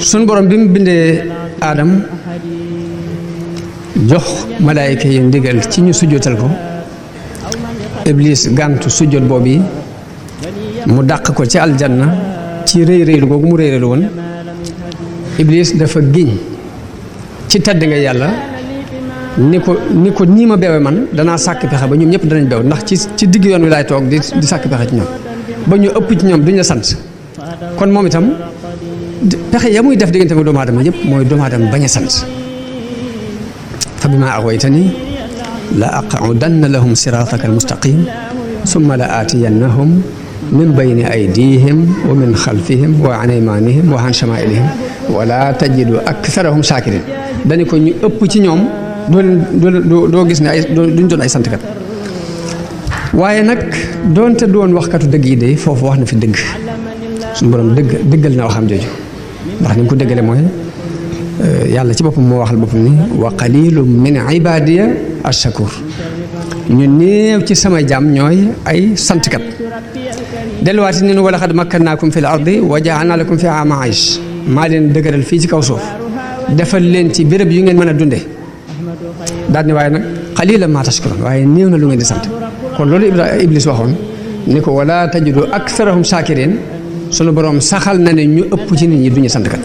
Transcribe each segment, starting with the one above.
sunu borom bi mu bindee aadam jox malaayika yi ndigal ci ñu sujjóotal ko iblis gàntu sujjóot boobu yi mu dàq ko ci aljanna ci rëy rëylu googu mu rëy rëylu woon iblis dafa giñ ci tedd nga yàlla ni ko nii ma beewe man danaa sàkk pexe ba ñoom ñëpp danañ beew ndax ci digg yoon wi laay toog di sàkk pexe ci ñoom ba ñu ëpp ci ñoom duñ la sant kon moom itam pexe ya muy def diggante ak doomu aadama yëpp mooy doomu aadama bañ a sant fa bimaa aghwaytanii la aq'udanna lahum siraataka almustaqim summa la aatiyannahum min bayni aydihim wa min xalfihim wa an aymanihim wa an shamaa'ilihim wala tajidu aktharahum shakirin dañu ko ñu ëpp ci ñoom doo gis ne duñ doon ay santkat waaye nag doonte doon waxkatu dëgg yi de foofu wax na fi dëgg suñu borom dëggal na waxam jooju ndax ni mu ko dëggale mooy yàlla ci boppam moo waxal boppam ni wa qalilum min ibadiya ash-shakur ñu néew ci sama jaam ñooy ay santkat delluwaati ne wa laqad makkannaakum fil ardi wa ja'alna lakum fiha ma'ayish maa leen dëgëral fii ci kaw suuf defal leen ci béréb yu ngeen mën a dunde daal ni waaye nag qalilan ma tashkurun waaye néew na lu ngeen di sant kon loolu iblis waxoon ni ko wala tajidu aktharahum shakirin sunu borom saxal na ne ñu ëpp ci nit ñi duñu sant kat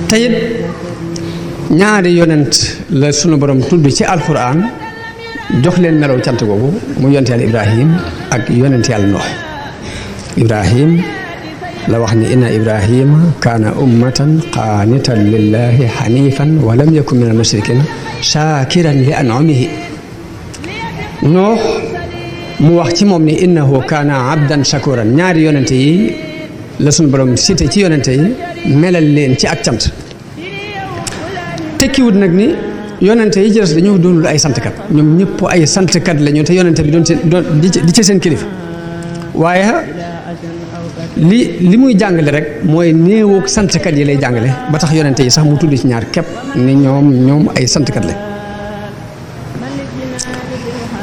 te it ñaari yonent la sunu borom tudd ci alquran jox leen melaw cant googu mu yonent yàlla ibrahim ak yonent yàlla noox ibrahim la wax ni inna ibrahima kaana ummatan qaanitan lillahi hanifan wa lam yakun min al-mushrikin shakiran li an'amihi noox mu wax ci moom ni innahu kaana abdan shakuran ñaari yonente yi la suñu borom cité ci yonente yi melal leen ci ak cant tekkiwut nag ni yonente yi jërës dañoo doonul ay santkat ñoom ñëpp ay santkat lañu te yonente bi doon di ci seen kilifa waaye li muy jàngale rek mooy néewoog santkat yi lay jàngale ba tax yonente yi sax mu tudd ci ñaar képp ni ñoom ay santkat la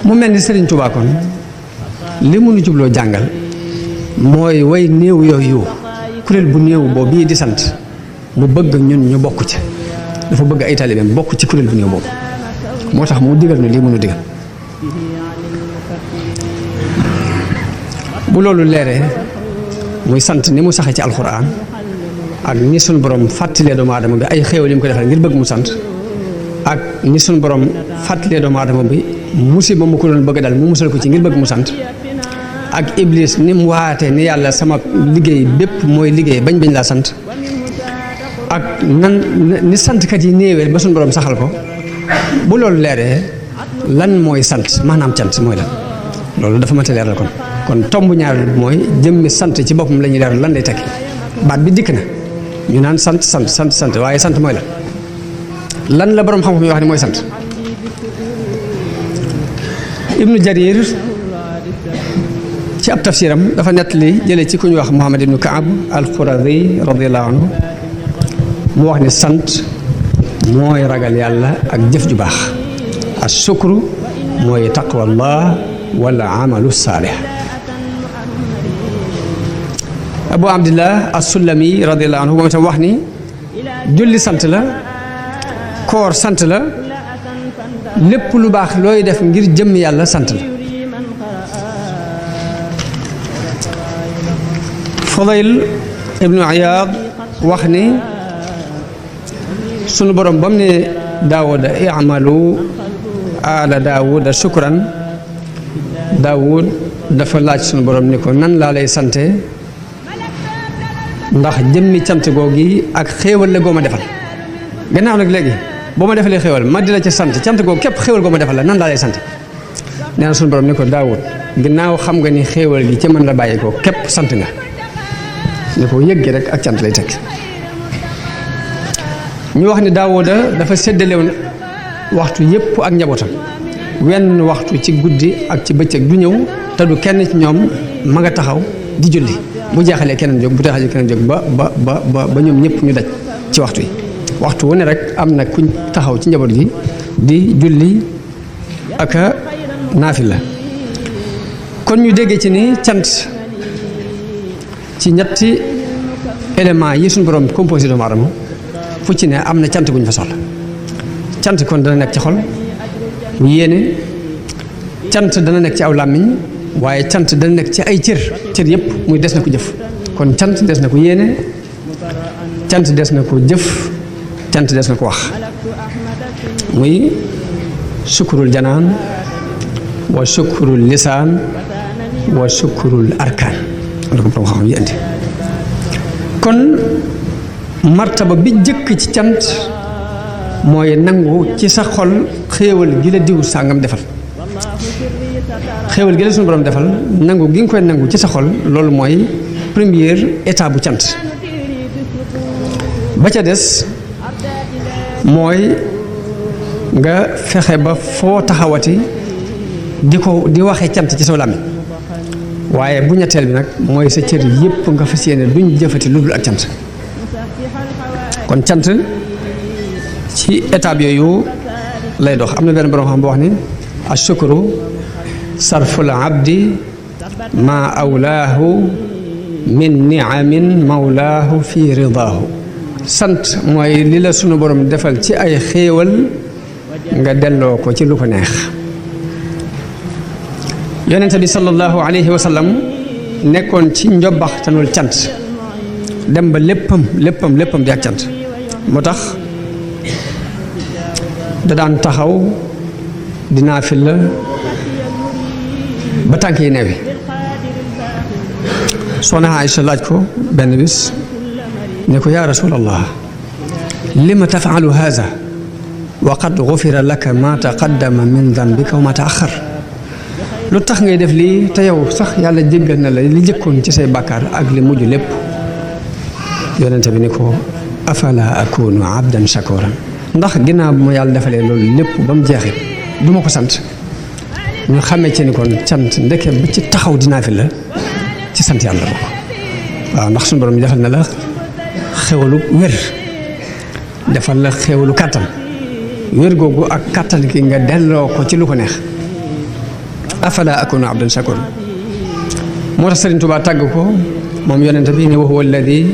mu mel ni Sëriñ Tuubaa kon li mu nu jubloo jàngal mooy way néew yooyu kuréel bu néew boobu bii di sant mu bëgg ñun ñu bokk ci dafa bëgg ay taalibeem bokk ci kuréel bu néew boobu moo tax mu digal nu lii mu nu digal bu loolu leeree muy sant ni mu saxee ci alxuraan ak ni suñu borom fàttalee doomu aadama bi ay xéewal yi mu ko defal ngir bëgg mu sant ak ni suñu borom fàttalee doomu aadama bi musiba mu ko doon bëgg dal mu musal ko ci ngir bëgg mu sant ak iblis ni mu waatee ni yàlla sama liggéey bépp mooy liggéey bañ laa sant ak nan ni santkat yi néewee ba suñu borom saxal ko bu loolu leeree lan mooy sant maanaam cant mooy lan loolu dafa mënta leeral kon tomb ñaareel bi mooy jëmmi sant ci boppam la ñuy leeral lan lay tekki baat bi dikk na ñu naan sant waaye sant mooy lan la borom xam-xam yi wax ni mooy sant ibnu jarir ci ab tafsiram dafa nettali jëlee ci ku ñu wax Muhammad ibnu Kaab al-Quradi radiyallahu anhu mu wax ni sant mooy ragal yàlla ak jëf ju baax as-sukru mooy taqwallah wala amalu saalih Abu Abdillah as-Sulami radiyallahu anhu moom itam wax ni julli sant la koor sant la lépp lu baax looy def ngir jëm yàlla sant la Fudayl ibnu Iyaad wax ni sunu borom bam ne Daawuda i'malu ala Daawuda shukran Daawud dafa laaj sunu borom ni ko nan laa lay sante ndax jëmmi cant googi ak xéewal la goo ma defal gannaaw nag léegi boo ma defalee xéewal ma di la ci sant cant googu képp xéewal goo ma defal la nan laa lay sant nee na sunu borom ni ko Daawud gannaaw xam nga ni xéewal gi ci mën la bàyyi ko képp sant nga ni ko yëg gi rek ak cant lay teg ñu wax ni Daawuda dafa séddalewoon waxtu yépp ak njabootam wenn waxtu ci guddi ak ci bëccëg du ñëw te du kenn ci ñoom ma nga taxaw di julli bu jeexalee keneen jóg bu taxalee keneen jóg ba ñoom ñëpp ñu daj ci waxtu yi waxtu wu ne rek am na kuñ taxaw ci njaboot gi di julli ak a naafila kon ñu déggee ci ni cant ci ñetti élément yi suñu borom composé doomu aadama fu ci ne am na cant gu ñu fa soxla cant kon dana nekk ci xol bu yéene cant dana nekk ci aw làmmiñ waaye cant dana nekk ci ay cër yëpp muy des na ko jëf kon cant des na ko yéene cant des na ko jëf cant des na ko wax muy sukkurul janaan wa sukkurul lisaan wa sukkurul arkaan la ko borom xam yi indi kon martaba bi jëkk ci cant mooy nangu ci sa xol xéewal gi la diw sàngam defal xéewal gi la suñu borom defal nangu gi nga koy nangu ci sa xol loolu mooy première étape bu cant ba ca des mooy nga fexe ba foo taxawati di waxee cant ci saw làmmiñ waaye bu ñetteel bi nag mooy sa cër yépp nga fas yéene duñ jëfati lu dul ak cant kon cant ci étape yooyu lay dox am na benn borom xam boo wax ni ashukru sarful abdi ma awlaahu min niamin mawlaahu fi ridaahu sant mooy li la sunu borom defal ci ay xéewal nga delloo ko ci lu ko neex yonente bi sallallahu alayhi wa sallam nekkoon ci njobbaxtanul cant dem ba léppam di ak cant moo tax da daan taxaw di naafila ba tànk yi neewi soxna Aïcha laaj ko benn bis ne ko yaa rasulallah lima tafaalu haza wa qad gufira laka ma taqaddama min dambika wa ma taaxar lu tax ngay def lii te yow sax yàlla jéggal na la li jëkkoon ci say bàkkaar ak li mujj lépp yonente bi ni ko afala akunu abdan shakuran ndax ginnaaw bu ma yàlla defalee loolu lépp ba mu jeexit du ma ko sant ñu xamee ci ni kon cant ndeke ba ci taxaw dinaa fi la ci sant yàlla bokk waaw ndax suñu borom defal na la xewalu wér defal la xewalu kàttan wér googu ak kàttan ki nga delloo ko ci lu ko neex afala akunu abdan shakur moo tax Sëriñ Tuubaa tàgg ko moom yonente bi ne wa huwa alladi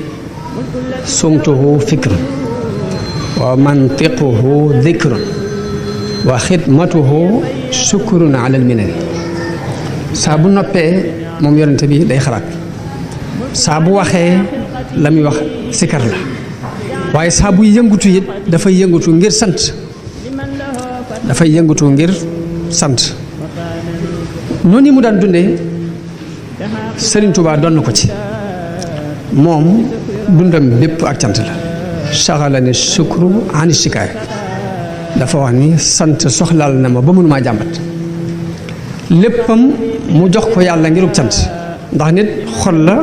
sumtuhu fikrun wa mantiquhu dikrun wa xidmatuhu sukrun ala alminani saa bu noppee moom yonente bi day xalaat saa bu waxee la muy wax sikar la waaye saa buy yëngutu it dafay yëngutu ngir sant sant noonu mu daan dundee Sëriñ Tuubaa doon na ko ci moom dundam bépp ak cant la saxala ne sukru ani sikaay dafa wax ni sant soxlaal na ma ba mënumaa jàmbat léppam mu jox ko yàlla ngirub cant ndax nit xol la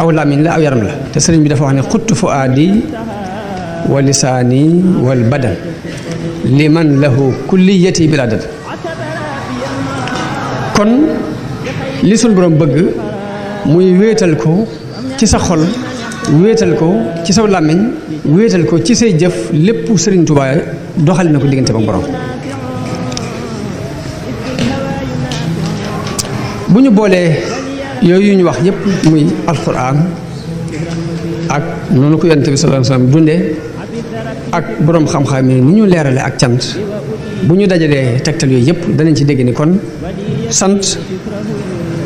aw làmmiñ la aw yaram la te sëriñ bi dafa wax ne xuttu fu aadi wa lisaani wal badan liman lahu kulliyati bila dad kon li suñ borom bëgg muy wéetal ko ci sa xol wéetal ko ci saw làmmiñ wéetal ko ci say jëf lépp Sëriñ Tuubaa doxal na ko diggante ba borom bu ñu boolee yooyu ñu wax yépp muy alxuraan ak noonu ko yonent bi sallallahu alayhi wasallam dundee ak boroom xam-xam yi ni ñu leerale ak cant bu ñu dajalee tegtal yooyu yépp danañ ci dégg ni kon sant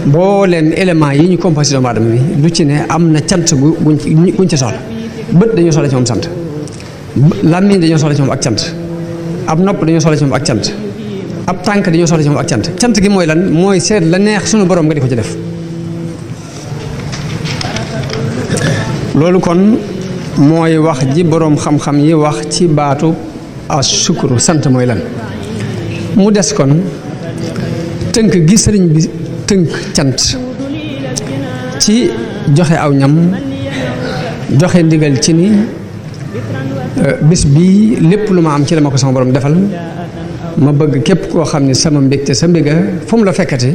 mbooleem élément yi ñu composé doomu aadama bi lu ci ne am na cant guñ ci soxla bët dañoo soxla ci moom sant làmmiñ dañoo soxla ci moom ak cant ab nopp dañoo soxla ci moom ak cant ab tànk dañoo soxla ci moom ak cant cant gi mooy lan mooy seet la neex sunu borom nga di ko ci def loolu kon mooy wax ji boroom xam-xam yi wax ci baatu as sukuru sant mooy lan mu des kon tënk gi sëriñ bi tënk cant ci joxe aw ñam joxe ndigal ci ni bis bii lépp lu ma am ci la ma ko sama borom defal ma bëgg képp koo xam ne sama mbégte sa mbéga fu mu la fekkati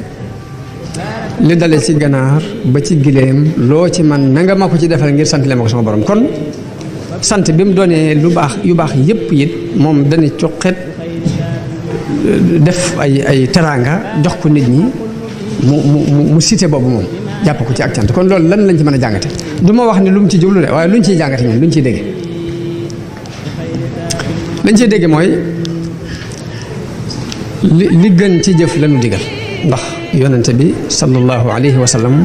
li dale ci ganaar ba ci gileem loo ci man na nga ma ko ci defal ngir sant le ma ko sama borom kon sant bi mu doonee lu baax yu baax yépp it moom dana cuqet def ay teraanga jox ko nit ñi mu cité boobu moom jàpp ko ci ak cant kon loolu lan lañ ci mën a jàngate du ma wax ne lu mu ci jublu de waaye luñ ciy jàngate ñun luñ ciy dégge lañ ciy dégge mooy li gën ci jëf lañu digal ndax yonente bi sallallahu alayhi wa sallam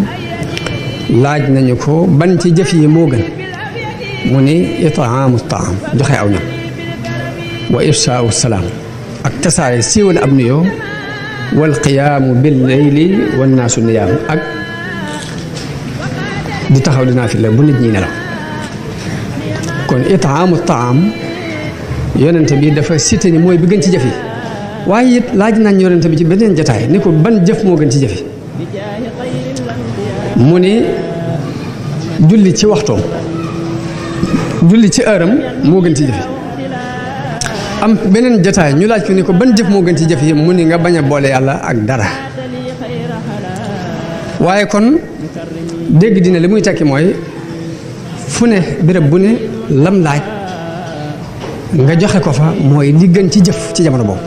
laaj nañu ko ban ci jëf yi moo gën mu ni itaamu taam joxe aw ñam wa ifsaau salaam ak tasaare siiwal ab nuyoo wal qiyaamu bil layli wan naasu niyaam ak di taxaw dinaa fi la bu nit ñi nelaw kon itaamu taam yonente bi dafa cité ni mooy bi gën ci jëf yi waaye it laaj nañ yonente bi ci beneen jataay ni ko ban jëf moo gën ci jëf yi mu ni julli ci waxtoom julli ci ëram moo gën ci jëf yi am beneen jataay ñu laaj ko ni ko ban jëf moo gën ci jëf yi mu ni nga bañ a boole yàlla ak dara waaye kon dégg dina li muy tekki mooy fu ne béréb bu ne lam laaj nga joxe ko fa mooy li gën ci jëf ci jamono boobu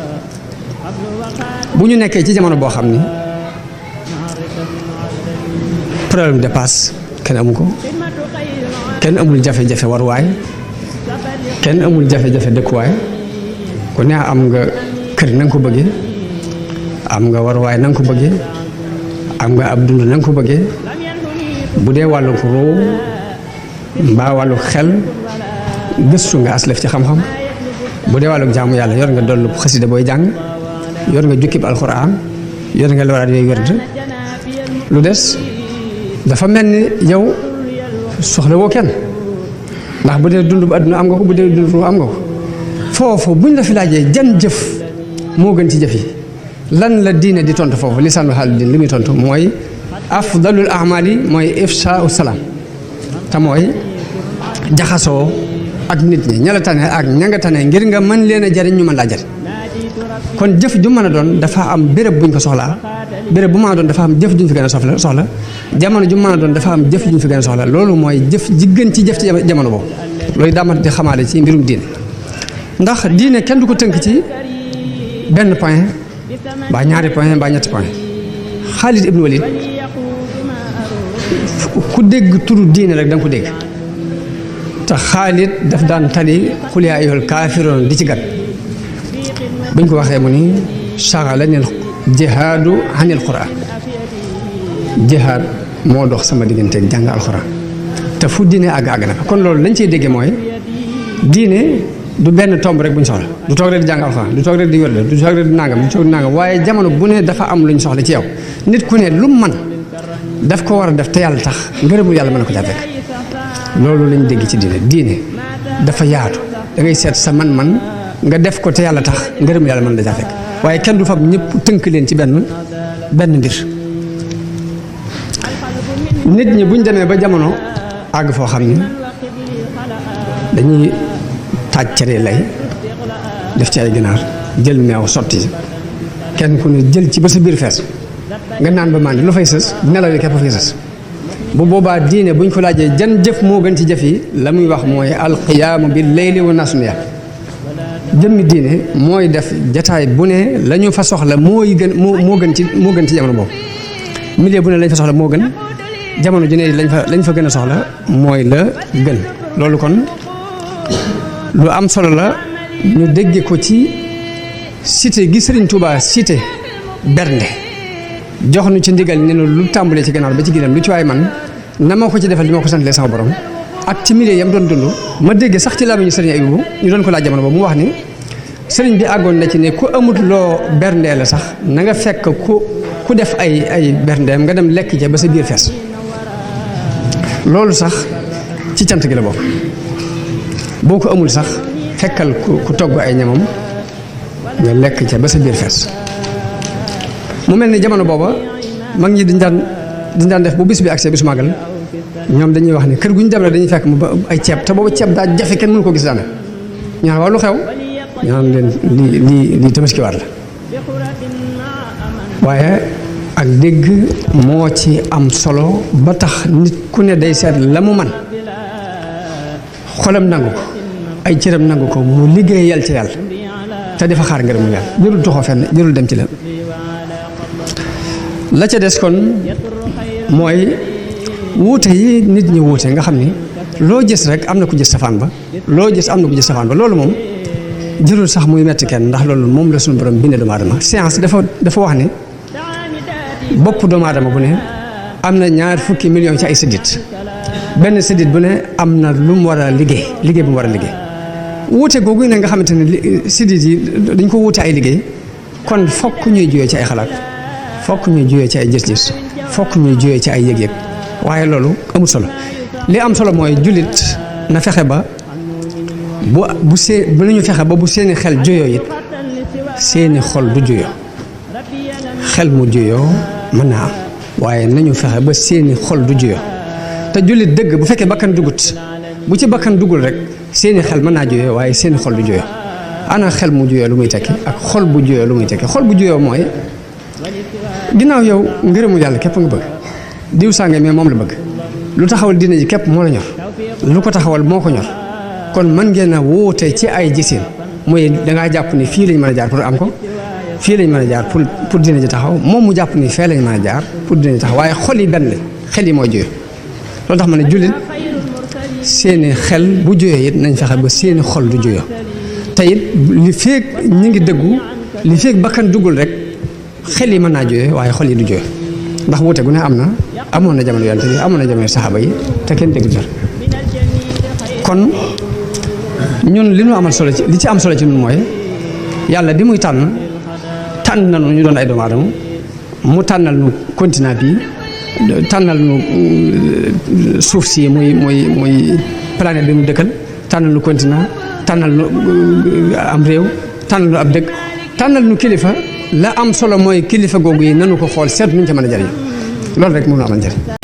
bu ñu nekkee ci jamono boo xam ni problème de passe kenn amu ko kenn amul jafe-jafe waruwaay kenn amul jafe-jafe dëkkuwaay ku ne am nga kër na nga ko bëggee am nga waruwaay na nga ko bëggee am nga ab dund na nga ko bëggee bu dee wàllu ko roo mbaa wàllu xel gëstu nga aslef ci xam-xam bu dee wàllu jaamu yàlla yor nga dollu xasida booy jàng yor nga jukkib alxuraan yor nga lawraat yooyu wérd lu des dafa mel ni yow soxla woo kenn ndax bu dee dund bu àdduna am nga ko bu dee dund am nga ko foofu buñ la fi laajee jan jëf moo gën ci jëf yi lan la diine di tontu foofu lisaanu xaal diin li muy tontu mooy afdalul amali mooy ifsaau salaam te mooy jaxasoo ak nit ñi ña la tane ak ña nga tane ngir nga mën leen a jariñ ñu mën laa jariñ kon jëf ju mën a doon dafa am béréb buñ ko soxlaa béréb bu mën a doon dafa am jëf juñ fi gën a soxla jamono ju mën a doon dafa am jëf juñ fi gën a soxla loolu mooy jëf ji gën ci jëf ci jamono boobu loolu daamat di xamaale ci mbirum diine ndax diine kenn du ko tënk ci benn point mbaa ñaari point mbaa ñetti point Xaalid ibnu Walid ku dégg turu diine rek da nga ko dégg te Xaalid daf daan tali xul yaa ayyuhal kaafiruun di ci gat buñ ko waxee mu ni shaghalanil jihaadu anil quraan jihaad moo dox sama digganteeg jàng alxuraan te fu diine àgg na kon loolu lañ ciy déggee mooy diine du benn tomb rek bu ñu soxla du toog rek di jàng alxuraan du toog rek di wérde du toog rek di nangam du toog di nangam waaye jamono bu ne dafa am lu ñu soxla ci yow nit ku ne lu man daf ko war a def te yàlla tax ngërëmul yàlla mën na ko caa fekk loolu lañ dégg ci diine dafa yaatu da ngay seet sa man-man nga def ko te yàlla tax ngërëmul yàlla mën na caa fekk waaye kenn du fab ñëpp tënk leen ci benn mbir nit ñi buñ demee ba jamono àgg foo xam ni dañuy taaj cere lay def ci ay ginaar jël meew sotti kenn ku ne jël ci ba sa biir fees nga naan ba màndi lu fay sës nelaw yi képp fay sës bu boobaa diine buñ ko laajee jan jëf moo gën ci jëf yi la muy wax mooy alqiyaamu bil layli wa naasu niyaam jëmmi diine mooy def jataay bu ne la ñu fa soxla moo gën ci jamono boobu milieu bu ne lañ fa soxla moo gën jamono ju ne lañ fa gën a soxla mooy la gën loolu kon lu am solo la ñu dégge ko ci cité gi Sëriñ Tuubaa cité bernde jox nu ci ndigal ne lu tàmbalee ci gannaaw ba ci ginnaaw lu ci waay man na ma ko ci defal di ma ko santalee sama borom ak ci milieu yam doon dund ma dégg sax ci làmmiñu Sëriñ Abibu ñu doon ko laaj jamono boobu mu wax ni sëriñ bi àggoon na ci ne ku amut loo berndee la sax na nga fekk ku def ay berndeem nga dem lekk ca ba sa biir fees loolu sax ci cant gi la bokk boo ko amul sax fekkal ku togg ay ñamam nga lekk ca ba sa biir fees mu mel ni jamono booba mag ñi dañ daan def bu bis bi accès bisu màggal ñoom dañuy wax ne kër gu ñu dem rek dañuy fekk mu ba ay ceeb te booba ceeb daa jafe kenn mënu ko gis daana ñu naan waaw lu xew ñu naan leen lii tabaskiwaat la waaye ak dégg moo ci am solo ba tax nit ku ne day seet la mu man xolam nangu ko ay cëram nangu ko mu liggéeyal ci yàlla te dafa xaar ngërëmu yàlla jërul toxoo fenn jërul dem ci leen la ca des kon mooy wuute yi nit ñi wuute nga xam ni loo gis rek am na ku gis safaan ba loo gis am na ku gis safaan ba loolu moom jërul sax muy metti kenn ndax loolu moom la suñu borom bindee doomu aadama science dafa wax ne bopp doomu aadama bu ne am na 20 millions ci ay séddit benn séddit bu ne am na lu mu war a liggéey bu mu war a liggéey wuute googu ne nga xamante ne séddit yi dañ ko wuute ay liggéey kon fokk ñuy juyee ci ay xalaat fokk ñuy juyee ci ay gis-gis fokk ñuy juyee ci ay yëg-yëg waaye loolu amul solo li am solo mooy jullit na fexe ba bu nañu fexe ba bu seeni xel juyoo it seeni xol du juyoo xel mu juyoo mën naa am waaye nañu fexe ba seeni xol du juyoo te jullit dëgg bu fekkee bakkan dugut bu ci bakkan dugul rek seeni xel mën naa juyoo waaye seeni xol du juyoo ana xel mu juyoo lu muy tekki ak xol bu juyoo lu muy tekki xol bu juyoo mooy ginnaaw yow ngërëmu yàlla képp nga bëgg diw sànge mais moom la bëgg lu taxawal diine ji képp moo la ñor lu ko taxawal moo ko ñor kon mën ngeen a wóote ci ay gisin mooy dangaa jàpp ni fii lañ mën a jaar pour am ko fii lañ mën a jaar pour diine ji taxaw moom mu jàpp ni fee lañ mën a jaar pour diine ji taxaw waaye xol yi benn la xel yi mooy juyoo loolu tax ma ne jullit seeni xel bu juyoo it nañ fexe ba seeni xol du juyoo te it li feeg ñi ngi dëggu li feeg bakkan duggul rek xel yi mën naa juyoo waaye xol yi du juyoo ndax wuute gu ne amoon na jamono yonent bi amoon na jamono saxaaba yi te kenn déggu jër kon ñun li ñu amal solo ci li ci am solo ci ñun mooy yàlla di muy tànn nañu ñu doon ay doomu aadama mu tànnal nu continent bi tànnal nu suuf si muy planète bi mu dëkkal tànnal nu continent tànnal nu am réew tànnal nu ab dëkk tànnal nu kilifa la am solo mooy kilifa googu yi nanu ko xool seet nuñ ca mën a jariñ loolu rek mënu amal njëriñ